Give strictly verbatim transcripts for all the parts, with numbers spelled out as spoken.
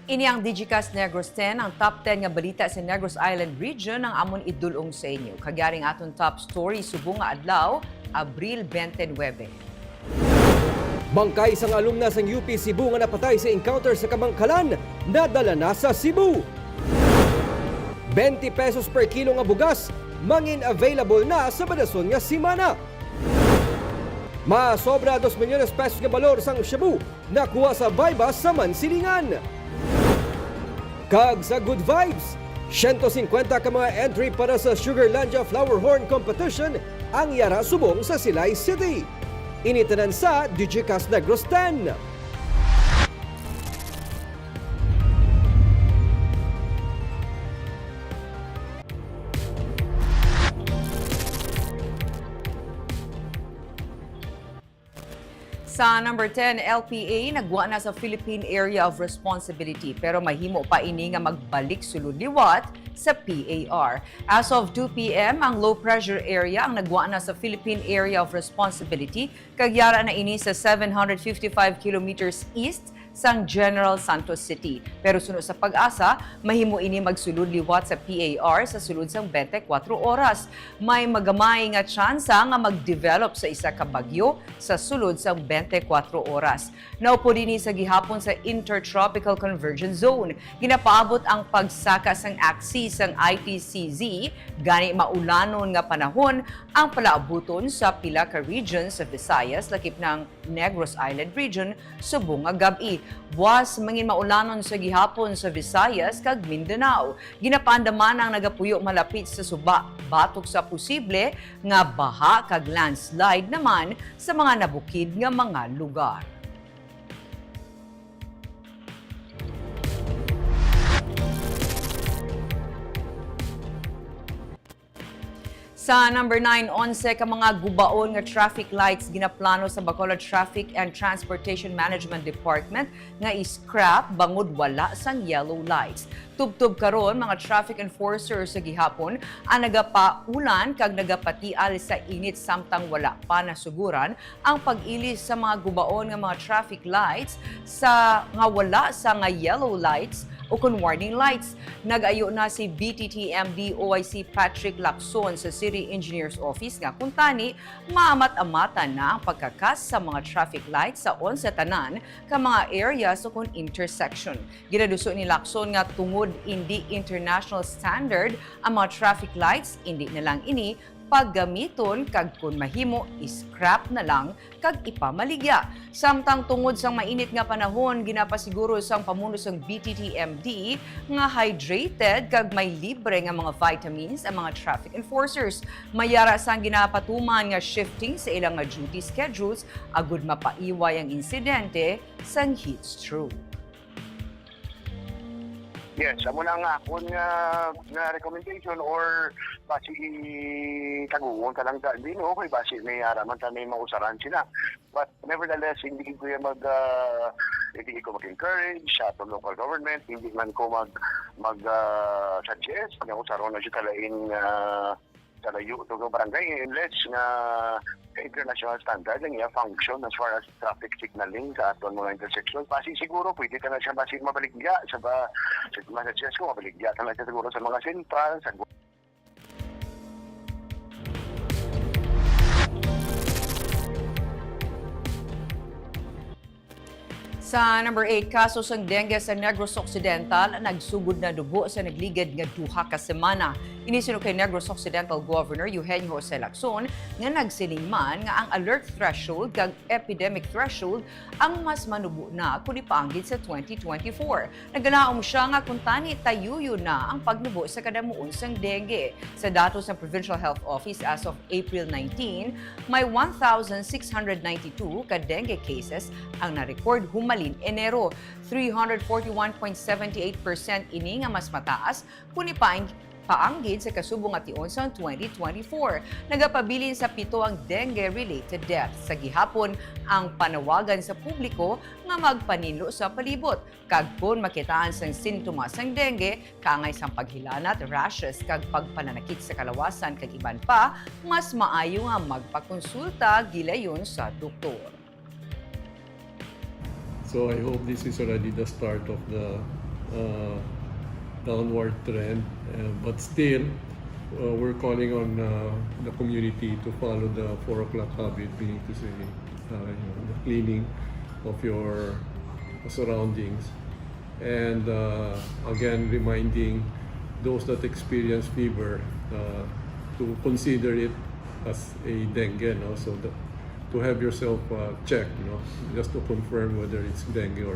Ini ang Digicast Negros ten, ang top ten nga balita sa Negros Island Region ang amon idul-ong sa inyo. Kag yari ang aton top story subong nga adlaw, Abril twenty-nine. Bangkay sang alumna sang U P Cebu nga napatay sa encounter sa Kamankalan nadala na sa Cebu. Twenty pesos per kilo nga bugas mangin-available na sa badason nga semana. Masobra dos milyones pesos nga balor sang shabu nakuha sa buy-bust sa Mansilingan. Kag sa Good Vibes, siyento singkwenta ka mga entry para sa Sugarlandia Flower Horn Competition ang yara subong sa Silay City. Ini tanan sa Digicast Negros ten. Sa number ten, L P A nagwa na sa Philippine Area of Responsibility, pero mahimo pa ini nga magbalik sulod liwat sa P A R. As of two P M, ang low pressure area ang nagwa na sa Philippine Area of Responsibility, kag yara na ini sa seven hundred fifty-five kilometers east sang General Santos City. Pero suno sa PAGASA, mahimo ini magsulod liwat sa P A R sa sulod sang twenty-four oras. May magamay nga tsansa nga mag-develop sa isa ka bagyo sa sulod sang twenty-four oras. Naupod ini sa gihapon sa Intertropical Convergence Zone. Ginapaabot ang pagsaka sang axis sang I T C Z, gani maulanon nga panahon ang palaabuton sa pila ka region sa Visayas, lakip na ang Negros Island Region, subong nga gab-i. Buwas mangin maulanon sa gihapon sa Visayas kag Mindanao. Ginapaandaman ang nagapuyo malapit sa suba batok sa posible nga baha kag landslide naman sa mga nabukid nga mga lugar. Sa number nine, onse ka mga gubaon nga traffic lights ginaplano sa Bacolod Traffic and Transportation Management Department nga i-scrap bangod wala sang yellow lights. Tubtob karon, mga traffic enforcers sa gihapon ang nagapaulan kag nagapatial sa init samtang wala pa nasuguran ang pag-ilis sa mga gubaon nga mga traffic lights sa, nga wala sa nga yellow lights o kon warning lights. Nag-ayo na si B T T M D O I C Patrick Lacson sa City Engineer's Office nga kuntani maamat-amatan na ang pagkakas sa mga traffic lights sa onse tanan ka mga areas o kon intersection. Ginaduso ni Lacson nga tungod indi international standard ang mga traffic lights, indi na lang ini paggamiton kag kon mahimo, i-scrap na lang kag ipamaligya. Samtang tungod sang mainit nga panahon, ginapasiguro sang pamuno sang B T T M D nga hydrated kag may libre nga mga vitamins ang mga traffic enforcers. May ara sang ginapatuman nga shifting sa ilang nga duty schedules agud mapaiway ang insidente sang heat stroke. Yes, amo na ang akon nga, nga recommendation or basi taguon ka lang ta, di no, okay, basi may ara man ta may mausaran sila. But nevertheless, hindi ko yan mag, ah, hindi ko mag-encourage sa atong local government, hindi man ko mag, mag, ah, suggest nga usaron na siya talain, ah, kalayo to nga barangay, unless nga ka international standard ang iya function as far as traffic signaling sa aton mga intersection. Basi siguro pwede ka na siya basi mabaligya sa ba, sa, ma-suggest ko, mabaligya ka na siya siguro sa mga sentral, sa Sa number eight, kaso sang dengue sa Negros Occidental nagsugod na dugo sa nagligad nga duha ka semana. Ini suno kay Negros Occidental Governor Eugenio Jose Lacson, nga nagsiling man nga ang alert threshold kag epidemic threshold ang mas manubo na kon ipaanggid sa twenty twenty-four. Nagalaom sia nga kuntani tayuyo na ang pagnubo sa kadamuon sang dengue. Sa datos sa Provincial Health Office as of April nineteen, may one thousand six hundred ninety-two ka dengue cases ang na-record humalin Enero. Three hundred forty-one point seven eight percent ini nga mas mataas kon ipaang-, paanggid sa kasubong nga tion sang twenty twenty-four. Nagapabilin sa pito ang dengue-related deaths. Sa gihapon, ang panawagan sa publiko nga magpaninlo sa palibot. Kag kon makitaan sang sintomas sang dengue, kaangay sang paghilanat, rashes, kag pagpananakit sa kalawasan kag iban pa, mas maayo nga magpakonsulta gilayon sa doktor. So I hope this is already the start of the uh, downward trend, uh, but still, uh, we're calling on, uh, the community to follow the four o'clock habit, meaning to say, uh, you know, the cleaning of your surroundings. And, uh, again, reminding those that experience fever, uh, to consider it as a dengue, no? So the, to have yourself, uh, checked, no? Just to confirm whether it's dengue or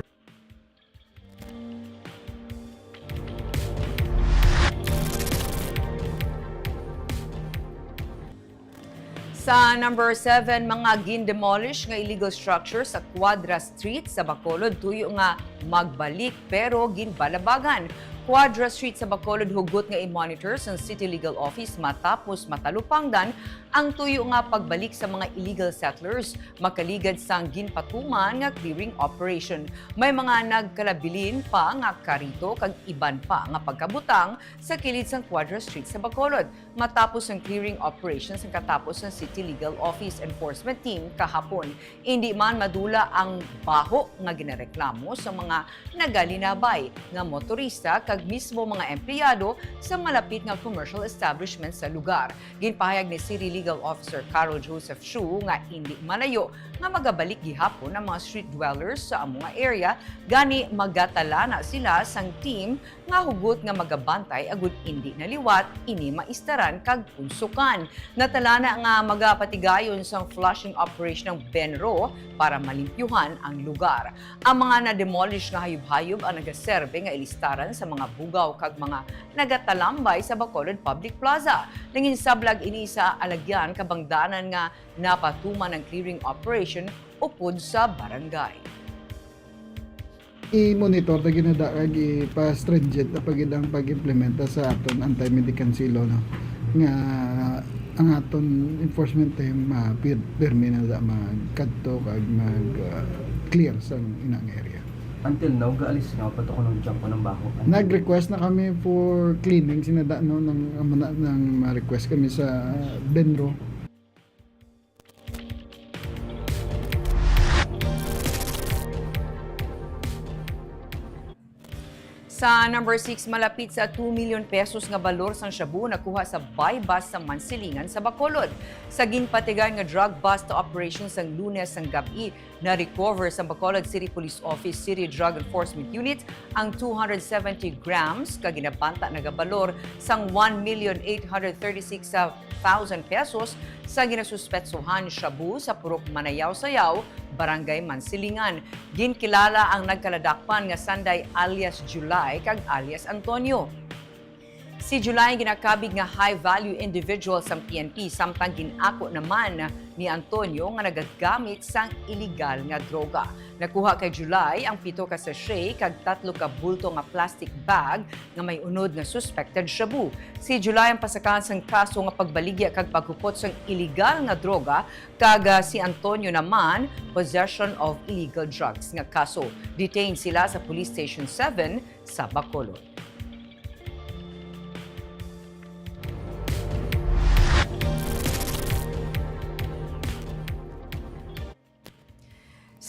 Sa number seven, mga gindemolish nga illegal structure sa Quadra Street sa Bacolod tuyo nga magbalik pero ginbalabagan. Quadra Street sa Bacolod hugot nga i-monitor sang City Legal Office matapos matalupangdan ang tuyo nga pagbalik sa mga illegal settlers makaligad sang ginpatuman nga clearing operation. May mga nagkalabilin pa nga karito kag iban pa nga pagkabutang sa kilid sang Quadra Street sa Bacolod. Matapos ang clearing operation sang katapos sang City Legal Office Enforcement Team kahapon, indi man madula ang baho nga ginareklamo sa mga nagalinabay nga motorista kag mismo mga empleyado sa malapit nga commercial establishment sa lugar. Ginpahayag ni City Legal Officer Carol Joseph Shu nga indi malayo nga magabalik gihapon ang mga street dwellers sa amo nga area, gani magatala na sila sang team nga hugot nga magabantay agud indi na liwat ini maistaran kag punsukan. Natalana nga magapatigayon sang flushing operation ang BENRO para malimpyuhan ang lugar. Ang mga na-demolish nga hayop-hayop ang nagaserbe nga ilistaran sa mga bugaw kag mga nagatalambay sa Bacolod Public Plaza. Nanginsablag ini sa alagyan kabangdanan nga napatuman ang clearing operation upod sa barangay. I-monitor ta ginada kag ipa-stringent na pagid ang pag-implementa sa aton anti-mendicant law, no, nga ang aton enforcement team mapir- pirmi na da magkadto kag mag ah, clear sa inang area. Until now, gaalis nga patok ng jump ng baho. Nag-request na kami for cleaning sinada, no, nang amo na nang ma-request kami sa BENRO. Sa number six, malapit sa two million pesos nga balor sang shabu nakuha sa buy-bust sa Mansilingan sa Bacolod. Sa ginpatigayon nga drug bust operation sang Lunes sang gab-i, na-recover sa Bacolod City Police Office City Drug Enforcement Unit ang two hundred seventy grams ka ginabanta nagabalor sang one million eight hundred thirty-six thousand pesos sa ginasuspetsohan shabu sa Purok Manayaw-Sayaw, Barangay Mansilingan. Ginkilala ang nagkaladakpan nga sanday alias July kag alias Antonio. Si July ginakabig nga high-value individual sang P N P, samtang gin-ako naman ni Antonio nga nagagamit sang iligal nga droga. Nakuha kay July ang pito ka sachet kag tatlo ka bulto nga plastic bag nga may unod nga suspected shabu. Si July ang pasakaan sang kaso nga pagbaligya kag paghupot sang iligal nga droga, kag, ah, si Antonio naman, possession of illegal drugs nga kaso. Detained sila sa Police Station seven sa Bacolod.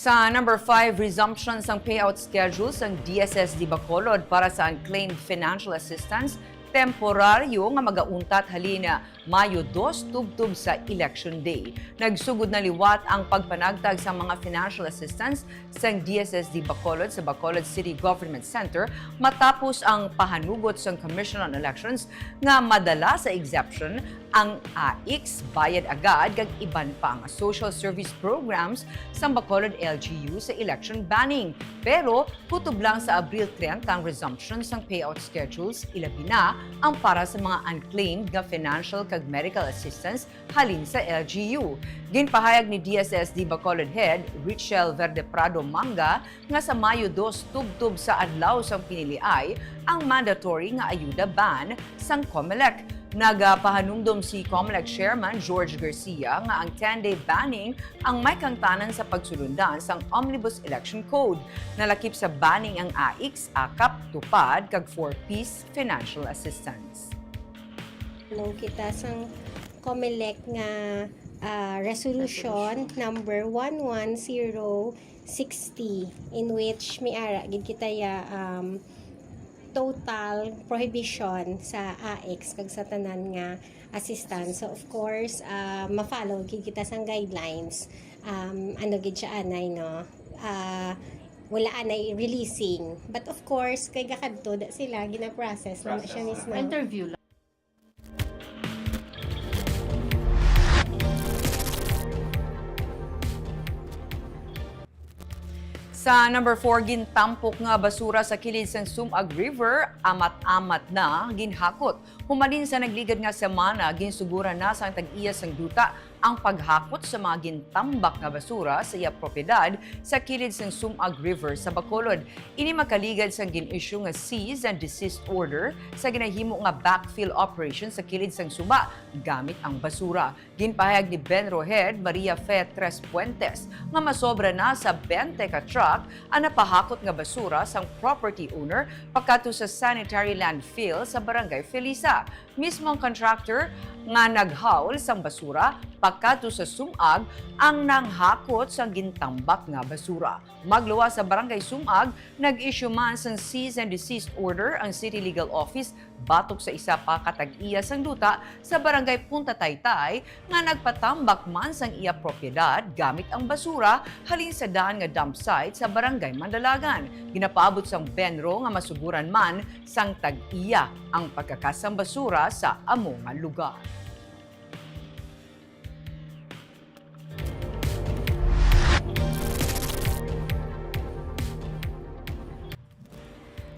Sa number five, resumption sang payout schedule sang D S S D Bacolod para sa unclaimed financial assistance temporaryo nga magauntat halin Mayo dos tubtob sa Election Day. Nagsugod na liwat ang pagpanagtag sa mga financial assistance sang D S S D Bacolod sa Bacolod City Government Center matapos ang pahanugot sang Commission on Elections nga madala sa exemption ang AICS, bayad agad, kag iban pa nga social service programs sang Bacolod L G U sa election banning. Pero kutob lang sa Abril treinta ang resumption sang payout schedules, ilabi na ang para sa mga unclaimed nga financial kag medical assistance halin sa L G U. Ginpahayag ni D S S D Bacolod Head Richel Verdeprado Manga nga sa Mayo dos tubtob sa adlaw sang piniliay ang mandatory nga ayuda ban sang COMELEC. Nagapahanumdom si COMELEC Chairman George Garcia nga ang ten-day banning ang may kahangtanan sa pagsulundan sang Omnibus Election Code. Nalakip sa banning ang AICS, AKAP, TUPAD, kag Four Ps financial assistance. Nung kita sang COMELEC nga ah, resolution number one one zero sixty, in which may ara gid kita ya um, total prohibition sa A I C S kag sa tanan nga assistance. So, of course, ah, ma-follow gid kita sang guidelines. Um, ano gid siya, anay, no? Ah, wala anay releasing. But of course, kay gakadto da sila, gina-process na siya mismo. Interview lang. Sa number four, gintampok nga basura sa kilid sang Sumag River, amat-amat na ginhakot. Humalin sa nagligad nga semana, ginsuguran na sang tag-iya sang duta ang paghakot sa mga gintambak nga basura sa iya propiedad sa kilid sang Sumag River sa Bacolod. Ini makaligad sang gin-issue nga cease and desist order sa ginahimo nga backfill operation sa kilid sang suba gamit ang basura. Ginpahayag ni Benro Head Maria Fe Tres Puentes nga masobra na sa twenty ka truck ang napahakot nga basura sang property owner pakadto sa sanitary landfill sa Barangay Felisa. Mismo ang contractor nga naghaul sang basura pakadto sa Sumag ang nanghakot sang gintambak nga basura. Magluwas sa Barangay Sumag, nag-issue man sang cease and desist order ang City Legal Office batok sa isa pa ka tag-iya sang duta sa Barangay Punta Taytay nga nagpatambak man sang iya propiedad gamit ang basura halin sa daan nga dump site sa Barangay Mandalagan. Ginapaabot sang Benro nga masuguran man sang tag-iya ang pagkakas sang basura sa amo nga lugar.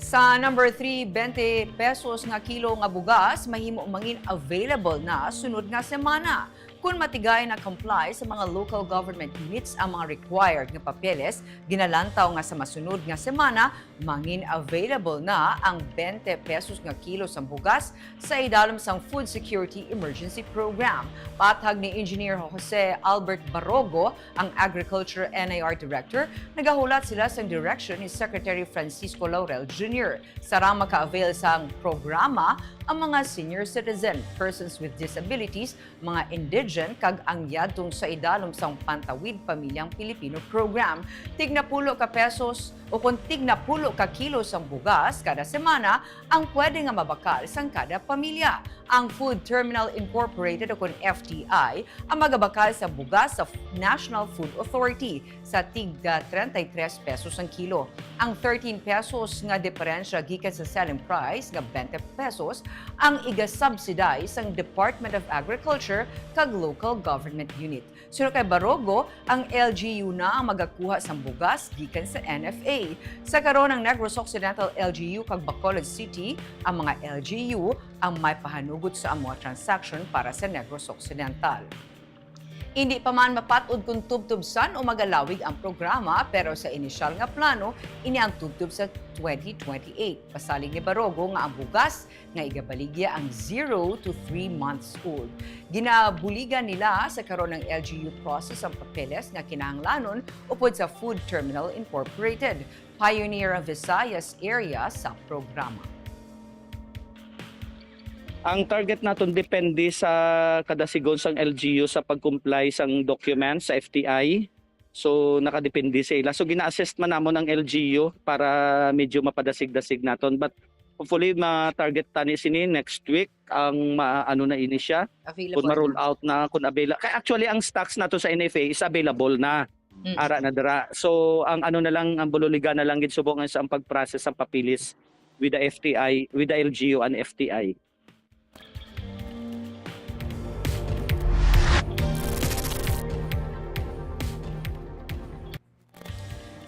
Sa number three, twenty pesos nga kilo nga bugas mahimo mangin available na sunod nga semana. Kon matigay na comply sa mga local government units ang mga required nga papeles, ginalantaw nga sa masunod nga semana, mangin available na ang twenty pesos nga kilo sang bugas sa idalom sang Food Security Emergency Program. Pathag ni Engineer Jose Albert Barogo, ang Agriculture N I R Director, nagahulat sila sang direksyon ni Secretary Francisco Laurel Junior. Sarang maka-avail sang programa ang mga senior citizen, persons with disabilities, mga indigent, kag ang yadtong sa idalom sang Pantawid Pamilyang Pilipino Program. Tignapulo ka pesos o kon tignapulo ka kilo sang bugas kada semana ang pwede nga mabakal sang kada pamilya. Ang Food Terminal Incorporated o kon F T I ang magabakal sa bugas sa National Food Authority sa tig treinta y tres pesos ang kilo. Ang thirteen pesos nga diferensya gikan sa selling price nga twenty pesos ang iga-subsidize sang Department of Agriculture kag local government unit. Suno kay Barogo, ang L G U na ang magakuha sang bugas gikan sa N F A. Sa karon, ang Negros Occidental L G U kag Bacolod City ang mga L G U ang may pahanugot sa amo nga transaction para sa Negros Occidental. Indi pa man mapat-od kon tubtob san-o magalawig ang programa, pero sa inisyal nga plano, ini ang tubtob sa twenty twenty-eight. Pasalig ni Barogo nga ang bugas nga igabaligya ang zero to three months old. Ginabuligan nila sa karon ang L G U process ang papeles nga kinahanglanon upod sa Food Terminal Incorporated. Pioneer ang Visayas area sa programa. Ang target naton depende sa kadasigon sang L G U sa pag-comply sang documents sa F T I. So, nakadepende sa ila. So, gina-assist man namon ang L G U para medyo mapadasig-dasig naton. But hopefully, ma-target tani sini next week ang ma-, ano na ini siya. Available Kung ma-roll na. Out na, kung avail-, kaya actually, ang stocks nato sa N F A is available na. Mm. Ara na dira. So, ang ano na lang, ang bululigan na lang gid subong sa ang pag-process ang papeles with the F T I, with the L G U and F T I.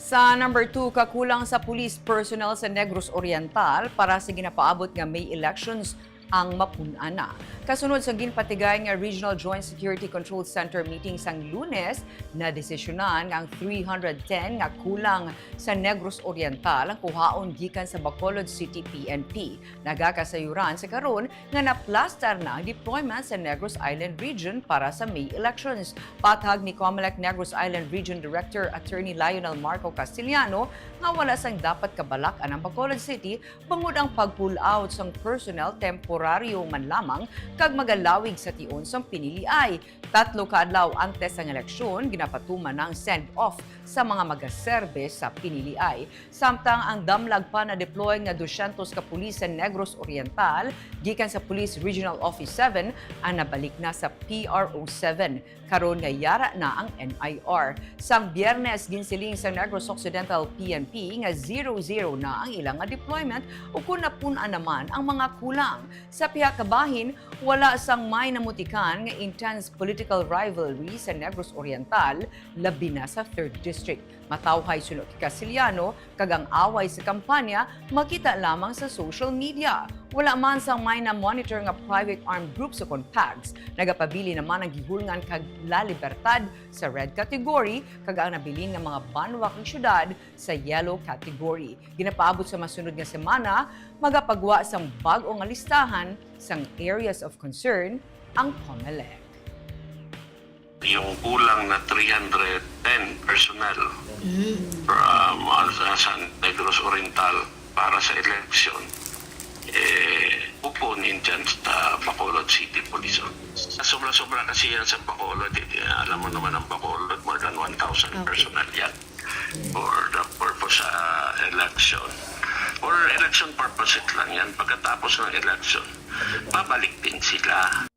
Sa number two, kakulang sa police personnel sa Negros Oriental para sa ginapaabot nga May elections ang mapun-an na. Kasunod sa ginpatigay nga Regional Joint Security Control Center meeting sang Lunes, nadesisyonan nga ang three hundred ten nga kulang sa Negros Oriental ang kuhaon gikan sa Bacolod City P N P. Nagakasayuran sa karon nga naplastar na ang deployment sa Negros Island Region para sa May elections. Pathag ni Comelec Negros Island Region Director Attorney Lionel Marco Castellano nga wala sang dapat kabalak-an ang Bacolod City bangod ang pag-pull out sang personnel temporaryo man lamang kag magalawig sa tion sang piniliay. Tatlo ka adlaw antes sang eleksyon, ginapatuman na ang send-off sa mga magaserbe sa piniliay. Samtang ang damlag pa na-deploy nga dusyentos ka pulis sa Negros Oriental gikan sa Police Regional Office seven ang nabalik na sa P R O seven. Karon nga yara na ang N I R. Sang Biyernes, ginsiling sang Negros Occidental P N P nga zero-zero na ang ila nga deployment, ukon napun-an naman ang mga kulang. Sa pihak kabahin, wala sang may namutikan nga intense political rivalry sa Negros Oriental, labi na sa Third District. Matawhay suno kay Casiliano, kag ang away sa kampanya makita lamang sa social media. Wala man sang may na-monitor nga private armed groups ukon PAGs. Nagapabilin naman ang Guihulngan kag La Libertad sa red category, kag ang nabilin nga mga banwa kag syudad sa yellow category. Ginapaabot sa masunod nga semana, magapagwa sang bag-o nga listahan sang areas of concern ang COMELEC. Yung kulang na three hundred ten personnel from, uh, sa San Negros Oriental para sa eleksyon, eh, pupunin dyan sa Bacolod City Police Office. Sobra-sobra kasi yan sa Bacolod, eh. Alam mo naman ang Bacolod, more than one thousand Okay. personnel yan for the purpose sa election. For election purposes lang yan. Pagkatapos ng election, babalik din sila.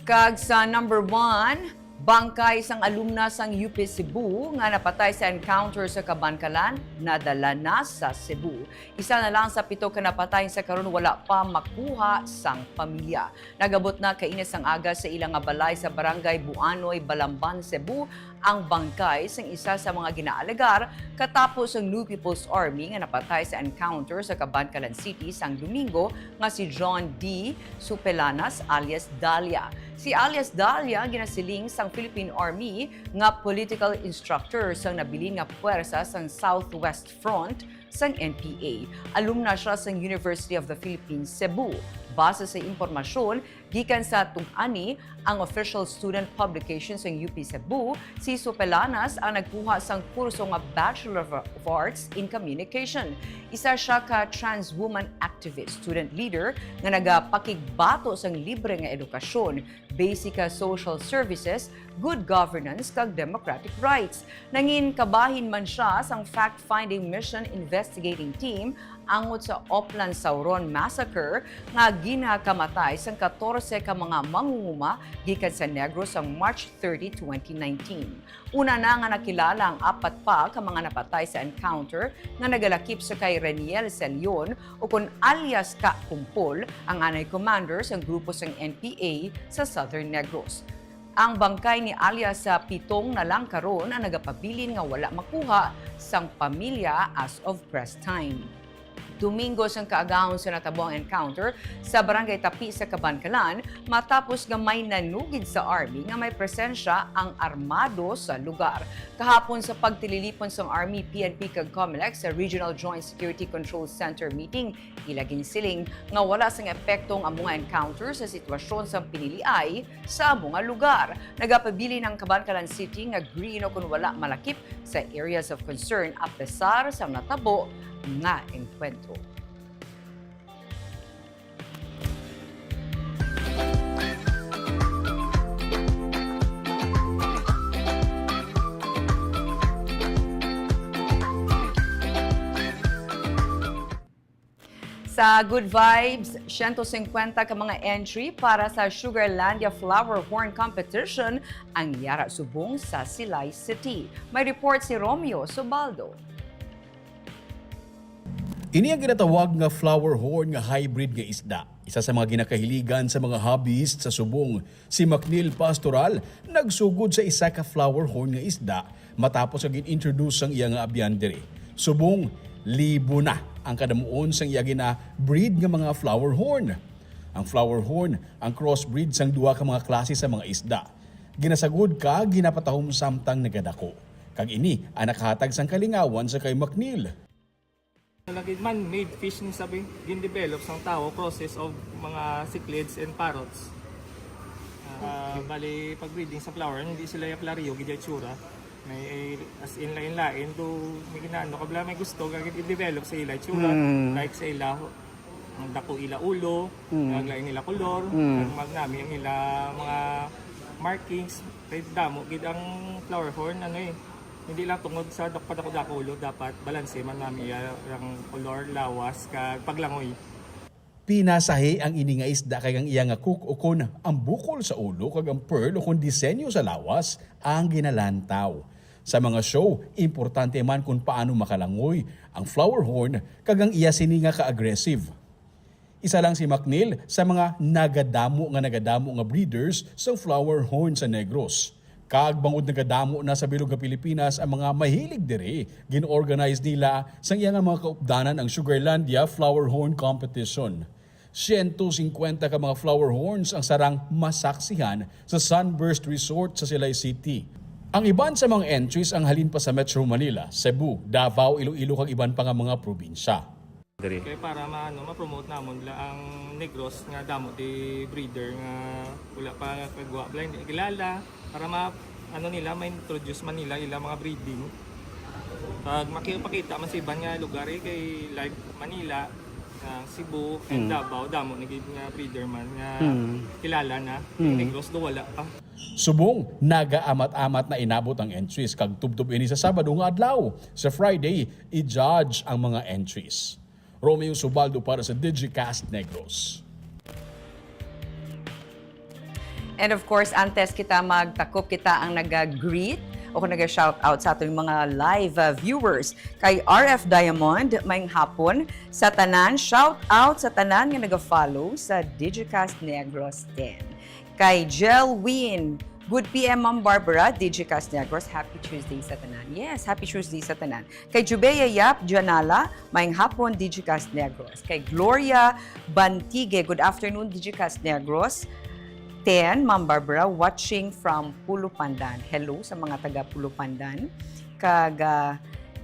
Kag sa number one, bangkay sang alumna sang U P Cebu nga napatay sa encounter sa Kabankalan nadala na sa Cebu. Isa na lang sa pito ka napatay sa karon wala pa makuha sang pamilya. Nagabot na kaina sang aga sa ila nga balay sa Barangay Buanoy, Balamban, Cebu, ang bangkay sang isa sa mga ginaalegar katapos ang New People's Army nga napatay sa encounter sa Kabankalan City sang Domingo nga si John D. Supelanas alias Dahlia. Si alias Dahlia ginasiling sang Philippine Army nga political instructor sang nabilin nga puwersa sang Southwest Front sang N P A. Alumna siya sang University of the Philippines, Cebu. Base sa impormasyon, gikan sa Tug-Ani, ang official student publication sang U P Cebu, si Supelanas ang nagkuha sang kurso nga Bachelor of Arts in Communication. Isa siya ka trans woman activist, student leader nga nagapakigbato sang libre nga edukasyon, basic nga social services, good governance, kag democratic rights. Nangin kabahin man siya sang fact-finding mission investigating team angot sa Oplan Sauron Massacre nga ginakamatay sang katorse ka mga mangunguma gikan sa Negros sang March thirty, twenty nineteen. Una na nga nakilala ang apat pa ka mga napatay sa encounter nga nagalakip sa kay Reniel Celion, ukon alias Ka Kumpol, ang anay commander sang grupo sang N P A sa Southern Negros. Ang bangkay ni alias sa Pitong na lang karon ang nagapabilin nga wala makuha sang pamilya as of press time. Domingo sang kaagahon sa natabo ang encounter sa Barangay Tapi sa Kabankalan, matapos nga may nanugid sa army nga may presensya ang armado sa lugar. Kahapon sa pagtililipon sang army, P N P kag COMELEC sa Regional Joint Security Control Center meeting, ila ginsiling nga wala sang epekto ang amo nga encounter sa sitwasyon sang piniliay sa amo nga lugar. Nagapabilin ang Kabankalan City nga green ukon wala malakip sa areas of concern apesar sa natabo nga engkwentro. Sa Good Vibes, siyento singkwenta ka mga entry para sa Sugarlandia Flower Horn Competition ang yara subong sa Silay City. May report si Romeo Subaldo. Ini ang ginatawag nga flower horn nga hybrid nga isda. Isa sa mga ginakahiligan sa mga hobbyist sa subong, si Macnil Pastoral, nagsugod sa isa ka flower horn nga isda matapos nga gin-introduce sang iya nga abyan diri. Subong, libo na ang kadamuon sang iya gina-breed nga mga flower horn. Ang flower horn, ang crossbreed sang duha ka mga klase sa mga isda. Ginasagod kag ginapatahom samtang nagadako. Kag ini ang nakahatag sang kalingawan sa kay Macnil. Lagi man-made fish ni sabi, gin-develop sang tawo, process of mga cichlids and parrots. Ah, bali, pag breeding sa flower, hindi sila yaplariyo, gid itsura. May as in lain-lain do may ginaano ka bala may gusto nga i-develop sa ila itsura, Mm. like sa ila ang dako ila ulo, Mm. naglain nila kolor, Mm. Kag mag nami ang ila mga markings, kay damo gid ang flower horn, ano eh. Hindi lang tungod sa dak-, padako-dako ulo, dapat balanse man nami iya ang kolor, lawas, kag paglangoy. Pinasahi ang ini nga isda kay ang iya nga cook ukon ang bukol sa ulo kag ang pearl ukon disenyo sa lawas ang ginalantaw. Sa mga show, importante man kung paano makalangoy ang flower horn kag ang iya sini nga ka-aggressive. Isa lang si McNeil sa mga nagadamo nga nagadamo nga breeders sang flower horn sa Negros. Kag bangod nagadamo na sa bilog nga Pilipinas ang mga mahilig diri, gin-organize nila sang iya nga mga kaupdanan ang Sugarlandia Flower Horn Competition. Siyento singkwenta ka mga flower horns ang sarang masaksihan sa Sunburst Resort sa Silay City. Ang iban sa mga entries ang halin pa sa Metro Manila, Cebu, Davao, Iloilo kag iban pa nga mga probinsya. Diri. Kaya para ma-, ano, ma-promote namon la ang Negros nga damo di breeder nga wala pa kagwa, wala hindi kilala. Para ma-, ano nila, ma-introduce man nila ila mga breeding. Kag makipakita man sa iban nga lugar, eh, kay like Manila, ah, Cebu, and Mm. Davao, damo na gid nga breeder man nga Mm. kilala na. Mm. Negros do wala pa. Subong, nagaamat-amat na inabot ang entries kag tubtob ini sa Sabado nga adlaw. Sa Friday, i-judge ang mga entries. Romeo Subaldo para sa Digicast Negros. And of course, antes kita magtakop, kita ang naga-greet o kung naga-shout out sa ating mga live, uh, viewers. Kay R F Diamond, maayong hapon sa tanan. Shout out sa tanan nga naga-follow sa Digicast Negros ten. Kay Jelwin, good P M, Ma'am Barbara, Digicast Negros, happy Tuesday sa tanan. Yes, happy Tuesday sa tanan. Kay Jubeya Yap Janala, maayong hapon, Digicast Negros. Kay Gloria Bantigue, good afternoon, Digicast Negros. Ten, Ma'am Barbara, watching from Pulupandan. Hello sa mga taga Pulupandan. Kag, ah,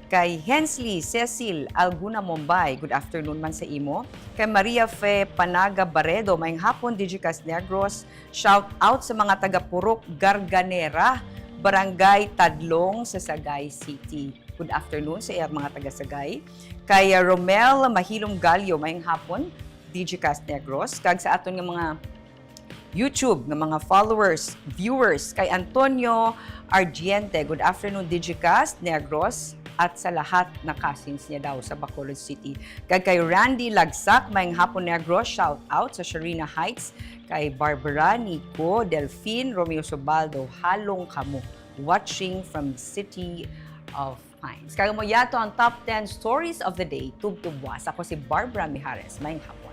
kay Hensley Cecil Alguna Mombay, good afternoon man sa imo. Kay Maria Fe Panaga Baredo, maayong hapon, Digicast Negros. Shout out sa mga taga Purok Garganera, Barangay Tadlong sa Sagay City. Good afternoon sa iya mga taga Sagay. Kay, uh, Romel Mahilom Gallo, maayong hapon, Digicast Negros. Kag sa aton nga mga YouTube nga mga followers, viewers, kay Antonio Ardiente, good afternoon, Digicast Negros, at sa lahat na cousins niya daw sa Bacolod City. Kag kay Randy Lagsak, maayong hapon, Negros, shout out sa Sharina Heights, kay Barbara, Nico, Delfin, Romeo Subaldo, halong kamo. Watching from City of Pines. Kag amo yato ang top ten stories of the day, tubtub buwas. Ako si Barbara Mijares. Maayong hapon.